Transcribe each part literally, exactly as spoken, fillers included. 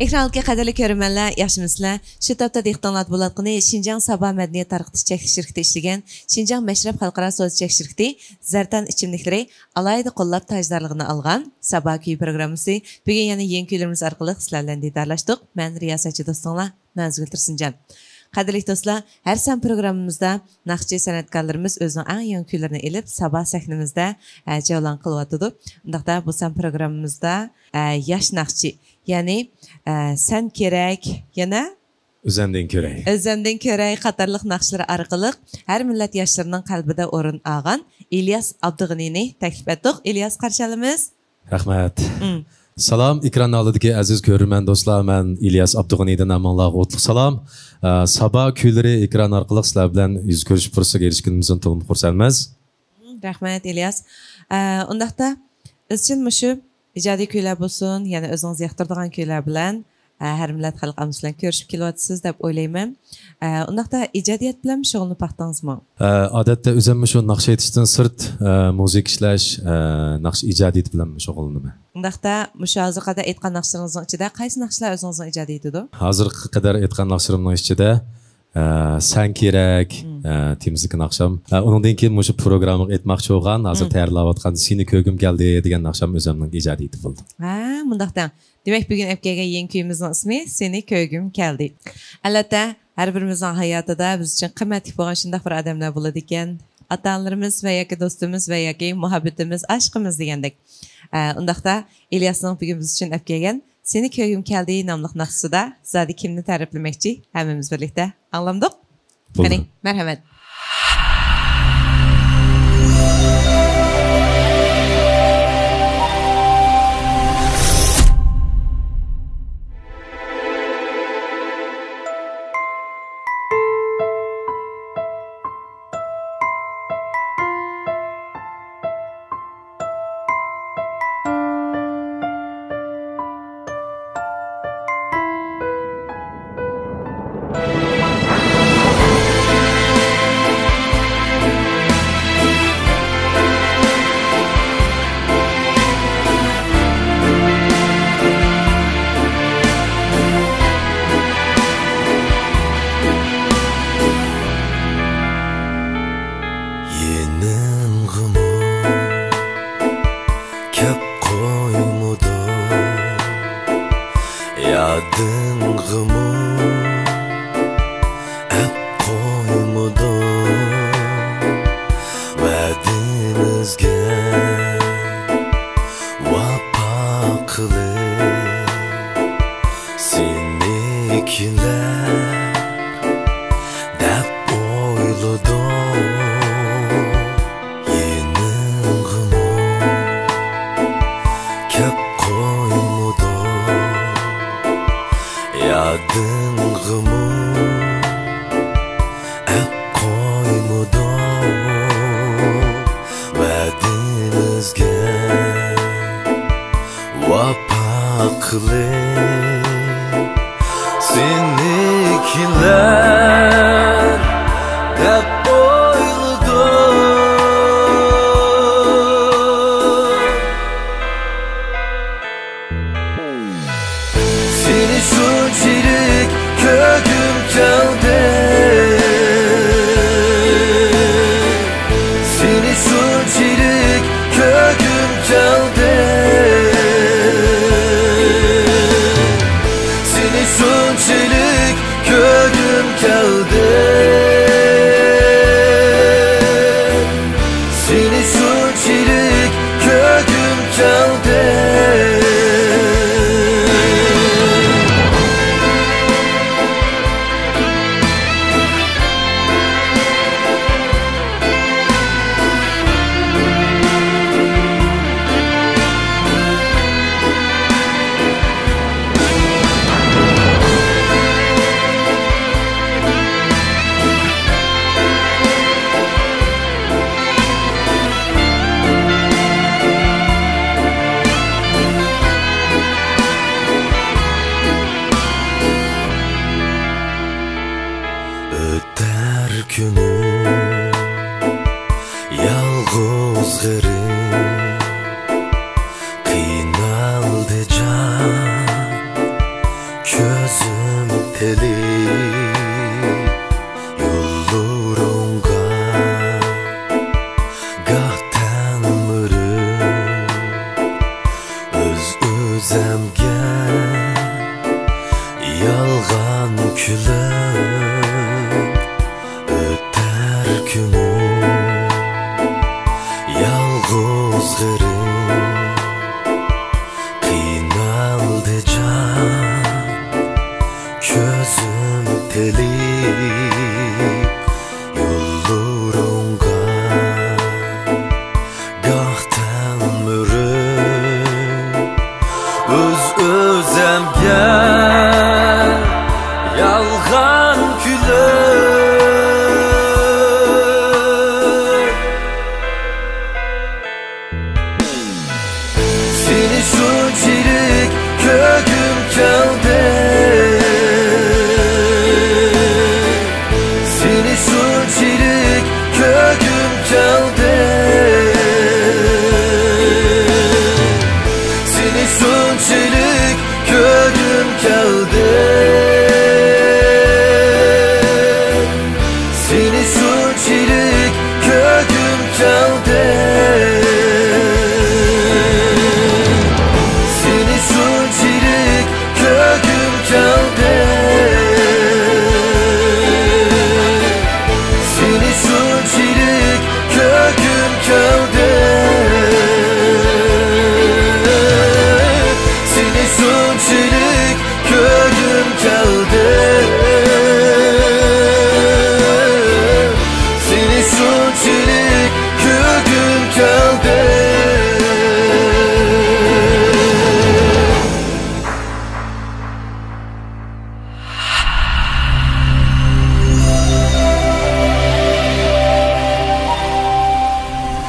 ئېكران ئالدىدىكى قەدىرلىك كۆرۈرمەنلەر، ياخشىمۇسىلەر؟ شۇ تاپتا دىققىتىڭلاردا بولۇۋاتقىنى شىنجاڭ سابا مەدەنىيەت تارقىتىش چەكلىك شىركىتى ئىشلىگەن شىنجاڭ مەشرەپ خەلقئارا سودا چەكلىك شىركىتى زەردان ئىچىملىكلىرى ئالاھىدە قوللاپ تاجدارلىقىنى ئالغان سابا كۈيى پروگراممىسى. بۈگۈن يەنە يېڭى كۈيلىرىمىز ئارقىلىق سىلەر بىلەن دىدارلاشتۇق. مەن رىياسەتچى دوستۇڭلار نازگۈل تۇرسۇنجان. قەدىرلىك دوستلار، ھەر سان پروگراممىمىزدا ناخشىچى سەنئەتكارلىرىمىز ئۆزىنىڭ ئەڭ يېڭى كۈيلىرىنى ئېلىپ، سابا سەھنىمىزدە، ئە، جەۋلان قىلىۋاتىدۇ. ئۇنداقتا بۇ سان پروگراممىمىزدا، ئە، ياش ناخشىچى، يەنى، ئە، سەن كېرەك، يەنە ئۆزەمدىن كۆرەي. ئۆزەمدىن كۆرەي قاتارلىق ناخشىلىرى ئارقىلىق ھەر مىللەت ياشلىرىنىڭ قەلبىدە ئورۇن ئالغان ئىلياس ئابدۇغېنىنى تەكلىپ ئەتتۇق. ئىلياس، قارشى ئالىمىز. رەھمەت. ئىم. سالام، ئېكران ئالدىدىكى ئەزىز كۆرۈرمەن دوستلار، مەن ئىلياس ئابدۇغېنىدىن ھەممىڭلارغا ئوتلۇق سالام. ئە، سابا كۈيلىرى ئېكران ئارقىلىق سىلەر بىلەن يۈز كۆرۈشۈش پۇرسىتىگە ئېرىشكىنىمىزدىن تولىمۇ خۇرسەنمىز. رەھمەت، ئىلياس. ئە، ئۇنداقتا، ئىزچىل مۇشۇ ئىجادىي كۈيلەر بولسۇن، يەنە ئۆزىڭىز ياقتۇرىدىغان كۈيلەر بىلەن، ئە، ھەر مىللەت خەلق ئاممىسى بىلەن كۆرۈشۈپ كېلىۋاتىسىز دەپ ئويلايمەن. ئە، ئۇنداقتا ئىجادىيەت بىلەن شۇغۇللىنىپ باقتىڭىزمۇ؟ ئە، ئادەتتە ئۆزۈممۇ شۇ ناخشا ئېيتىشتىن سىرت، ئە، مۇزىكا ئىشلەش، ئە، ناخشا ئىجادىيىتى بىلەن شۇغۇللىنىمەن. ئۇنداقتا مۇشۇ ھازىرغا قەدەر ئېيتقان ناخشىلىرىڭىزنىڭ ئىچىدە قايسى ناخشىلار ئۆزىڭىزنىڭ ئىجادىيىتىدۇ؟ ھازىرغا قەدەر ئېيتقان ناخشىلىرىمنىڭ ئىچىدە، ئە، سەن كېرەك، ئىم. ئە، تېمىسىدىكى ناخشام. ئە، ئۇنىڭدىن كېيىن مۇشۇ پروگراممىغا ئېيتماقچى بولغان، ھازىر ئىم. تەييارلاۋاتقان سېنى كۆرگۈم كەلدى دېگەن ناخشام ئۆزۈمنىڭ ئىجادىيىتى بولدى. ھە، مۇنداقتا. دېمەك، بۈگۈن ئەپ كەلگەن يېڭى كۈيىمىزنىڭ ئىسمى سېنى كۆرگۈم كەلدى. ئەلۋەتتە، ھەر بىرىمىزنىڭ ھاياتىدا بىز ئۈچۈن قىممەتلىك بولغان شۇنداق بىر ئادەملەر بولىدىكەن. ئاتا-ئانىلىرىمىز ۋە ياكى دوستىمىز ۋە ياكى مۇھەببىتىمىز، ئاشىقىمىز دېگەندەك. ئە، ئۇنداقتا، ئىلياسنىڭ بۈگۈن بىز ئۈچۈن ئەپ كەلگەن سېنى كۆرگۈم كەلدى ناملىق ناخشىسىدا زادى كىمنى تەرىپلىمەكچى؟ ھەممىمىز بىرلىكتە ئاڭلامدۇق؟ بولدى. قېنى، مەرھەمەت. يېنىڭغىمۇ كەپ قويمىدىڭ، يادىڭغىمۇ ئەپ قويمىدىڭ، ۋەدىمىزگە ۋاپا قىلىپ، سېنى كېلەر دەپ ئويلىدىم. يېنىڭغىمۇ كەپ قويمىدىڭ، يادىڭغىمۇ ئەپ قويمىدىڭ، ۋەدىم كەلدى. سېنى شۇنچىلىك كۆرگۈم كەلدى. سېنى شۇنچىلىك كۆرگۈم كەلدى. سېنى شۇنچىلىك كۆرگۈم كەلدى. سېنى شۇنچىلىك كۆرگۈم كەلدى. سېنى شۇنچىلىك كۆرگۈم كەلدى.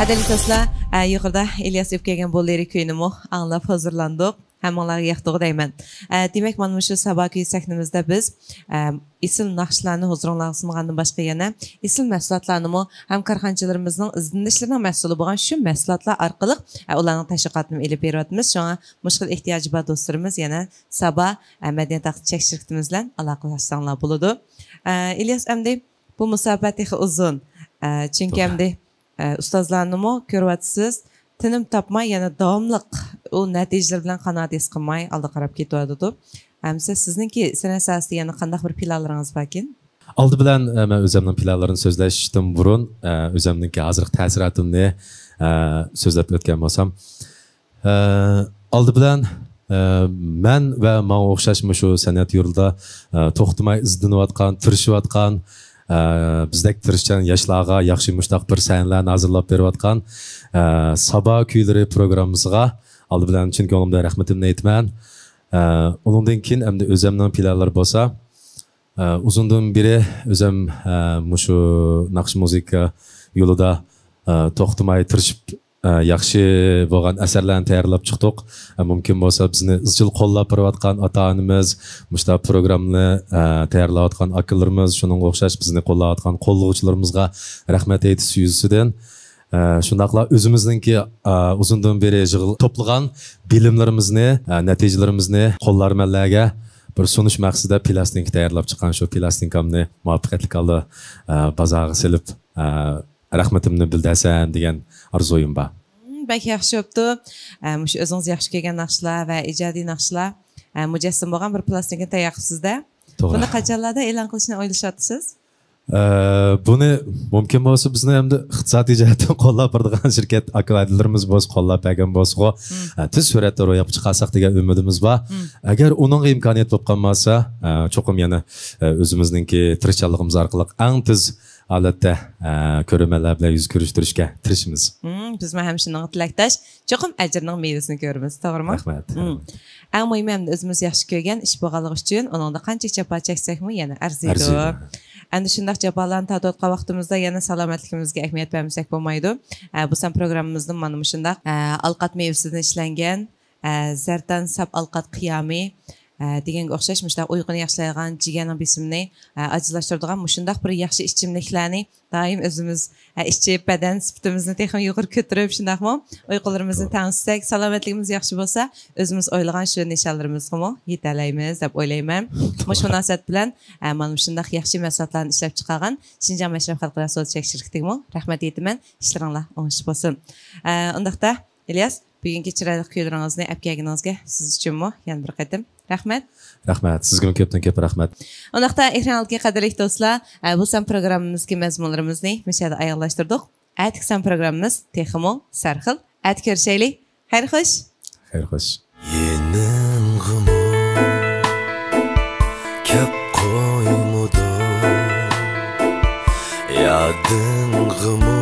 قەدىرلىك دوستلار، ئە، يۇقىرىدا ئىلياس ئېلىپ كەلگەن بۇ لىرىك كۈينىمۇ ئاڭلاپ ھۇزۇرلاندۇق. ھەممىڭلارغا ياقتىغۇ دەيمەن. ئە، دېمەك، مانا مۇشۇ سابا كۈيى سەھنىمىزدە بىز، ئە، ئېسىل ناخشىلارنى ھۇزۇرۇڭلارغا سۇنغاندىن باشقا يەنە ئېسىل مەھسۇلاتلارنىمۇ ھەم كارخانىچىلىرىمىزنىڭ ئىزدىنىشلىرىنىڭ مەھسۇلى بولغان شۇ مەھسۇلاتلار ئارقىلىق، ئە، ئۇلارنىڭ تەشۋىقاتىنى ئېلىپ بېرىۋاتىمىز. شۇڭا مۇشۇ خىل ئېھتىياجى بار دوستلىرىمىز يەنە سابا، ئە، مەدەنىيەت ھەققىدە چەك شىركىتىمىز بىلەن ئالاقىلەشسەڭلار بولىدۇ. ئە، ئىلياس ئەمدى بۇ مۇساپە تېخى ئۇزۇن. ئە، چۈنكى توغرا. ئەمدى ئە، ئۇستازلارنىمۇ كۆرۈۋاتىسىز، تىنىم تاپماي يەنە داۋاملىق ئۇ نەتىجىلىرى بىلەن قانائەت ھېس قىلماي ئالدىغا قاراپ كېتىۋاتىدۇ. ئەمىسە سىزنىڭكى سەنئەت ساھەسىدە يەنە قانداق بىر پىلانلىرىڭىز باركىن؟ ئالدى بىلەن، ئە، مەن ئۆزۈمنىڭ پىلانلىرىنى سۆزلەشتىن بۇرۇن، ئە، ئۆزۈمنىڭكى ھازىرقى تەسىراتىمنى، ئە، سۆزلەپ ئۆتكەن بولسام، ئە، ئالدى بىلەن، ئە، مەن ۋە ماڭا ئوخشاش مۇشۇ سەنئەت يولىدا، ئە، توختىماي ئىزدىنىۋاتقان، تىرىشىۋاتقان، ئە، بىزدەك تىرىشچان ياشلارغا ياخشى مۇشتاق بىر سەھنىلەرنى ھازىرلاپ بېرىۋاتقان، ئە، سابا كۈيلىرى پروگراممىسىغا ئالدى بىلەن چىن كۆڭلۈمدىن رەھمىتىمنى ئېيتىمەن. ئە، ئۇنىڭدىن كېيىن ئەمدى ئۆزۈمنىڭ پىلانلىرى بولسا، ئە، ئۇزۇندىن بېرى ئۆزۈم، ئە، مۇشۇ ناخشا مۇزىكا يولىدا، ئە، توختىماي تىرىشىپ، ئە، ياخشى بولغان ئەسەرلەرنى تەييارلاپ چىقتۇق. ئە، مۇمكىن بولسا بىزنى ئىزچىل قوللاپ بېرىۋاتقان ئاتا-ئانىمىز، مۇشۇنداق پروگراممىنى، ئە، تەييارلاۋاتقان ئاكىلىرىمىز، شۇنىڭغا ئوخشاش بىزنى قوللاۋاتقان قوللىغۇچىلىرىمىزغا رەھمەت ئېيتىش يۈزىسىدىن، ئە، شۇنداقلا ئۆزىمىزنىڭكى، ئە، ئۇزۇندىن بېرى يىغىل-، توپلىغان بىلىملىرىمىزنى، ئە، نەتىجىلىرىمىزنى قوللانمىلارغا بىر سۇنۇش مەقسىتىدە پىلاستىنكا تەييارلاپ چىققان شۇ پىلاستىنكامنى مۇۋەپپەقىيەتلىك ھالدا، ئە، بازارغا سېلىپ، ئە، رەھمىتىمنى بىلدۈرسەم دېگەن ئارزۇيۇم بار. مم، بەك ياخشى بوپتۇ. ئە، مۇشۇ ئۆزىڭىز ياخشى كۆرگەن ناخشىلار ۋە ئىجادىي ناخشىلار، ئە، مۇجەسسەم بولغان بىر پىلاستىنكىنى تەييار قىپسىز-دە. توغرا. بۇنى قاچانلاردا ئېلان قىلىشنى ئويلىشىۋاتىسىز؟ ئە، بۇنى مۇمكىن بولسا بىزنى ئەمدى ئىقتىسادىي جەھەتتىن قوللاپ بېرىدىغان شىركەت ئاكا ھەدىلىرىمىز بولسا، قوللاپ بەرگەن بولسىغۇ، مم. ئە، تېز سۈرئەتتە روياپقا چىقارساق دېگەن ئۈمىدىمىز بار. مم. ئەگەر ئۇنىڭغا ئىمكانىيەت بولۇپ قالماسا، ئە، چوقۇم يەنە، ئە، ئۆزىمىزنىڭكى تىرىشچانلىقىمىز ئارقىلىق ئەڭ تېز ھالەتتە، ئە، كۆرۈرمەنلەر بىلەن يۈز كۆرۈشتۈرۈشكە تىرىشىمىز. مم، بىزمۇ ھەم شۇنىڭغا تىلەكداش. چوقۇم ئەجرىنىڭ مېۋىسىنى كۆرىمىز، توغرىمۇ؟ رەھمەت، مم. رەھمەت. ئەڭ مۇھىمى ئەمدى ئۆزىمىز ياخشى كۆرگەن ئىش بولغانلىقى ئۈچۈن ئۇنىڭدا قانچىلىك جاپا چەكسەكمۇ يەنە ئەرزىيدۇ. ئەرزىيدۇ. ئەمدى شۇنداق جاپالارنى تارتىۋاتقان ۋاقتىمىزدا يەنە سالامەتلىكىمىزگە ئەھمىيەت بەرمىسەك بولمايدۇ. ئە، بۇ سان پروگراممىمىزدىن مانا مۇشۇنداق، ئە، ئالقات مېۋىسىدىن ئىشلەنگەن، ئە، زەردان ساپ ئالقات قىيامى، ئە، دېگەنگە ئوخشاش مۇشۇنداق ئۇيقۇنى ياخشىلايدىغان، جىگەرنىڭ بېسىمىنى، ئە، ئاجىزلاشتۇرىدىغان مۇشۇنداق بىر ياخشى ئىچىملىكلەرنى دائىم ئۆزىمىز، ئە، ئىچىپ، بەدەن سۈپىتىمىزنى تېخىمۇ يۇقىرى كۆتۈرۈپ، شۇنداقمۇ؟ ئۇيقۇلىرىمىزنى توغرا. تەڭشىسەك، سالامەتلىكىمىز ياخشى بولسا، ئۆزىمىز ئويلىغان شۇ نىشانلىرىمىزغىمۇ يېتەلەيمىز دەپ ئويلايمەن. توغرا. مۇشۇ مۇناسىۋەت بىلەن، ئە، مانا مۇشۇنداق ياخشى مەھسۇلاتلارنى ئىشلەپ چىقارغان شىنجاڭ مەشرەپ خەلقئارا سودا چەك شىركىتىگىمۇ رەھمەت ئېيتىمەن. ئىشلىرىڭلار ئوڭۇشلۇق بولسۇن. ئە، ئۇنداقتا، ئىلياس، بۈگۈنكى چىرايلىق كۈيلىرىڭىزنى ئەپ كەلگىنىڭىزگە سىز ئۈچۈنمۇ يەنە بىر قېتىم رەھمەت. رەھمەت. سىزگىمۇ كۆپتىن كۆپ رەھمەت. ئۇنداقتا ئېكران ئالدىدىكى قەدىرلىك دوستلار، ئە، بۇ سان پروگراممىمىزدىكى مەزمۇنلىرىمىزنى مۇشۇ يەردە ئاياغلاشتۇردۇق. ئەتىكى سان پروگراممىمىز تېخىمۇ سەرخىل. ئەتە كۆرۈشەيلى. خەير خوش. خەير خوش. يېنىڭغىمۇ كەپ قويمىدىڭ، يادىڭغىمۇ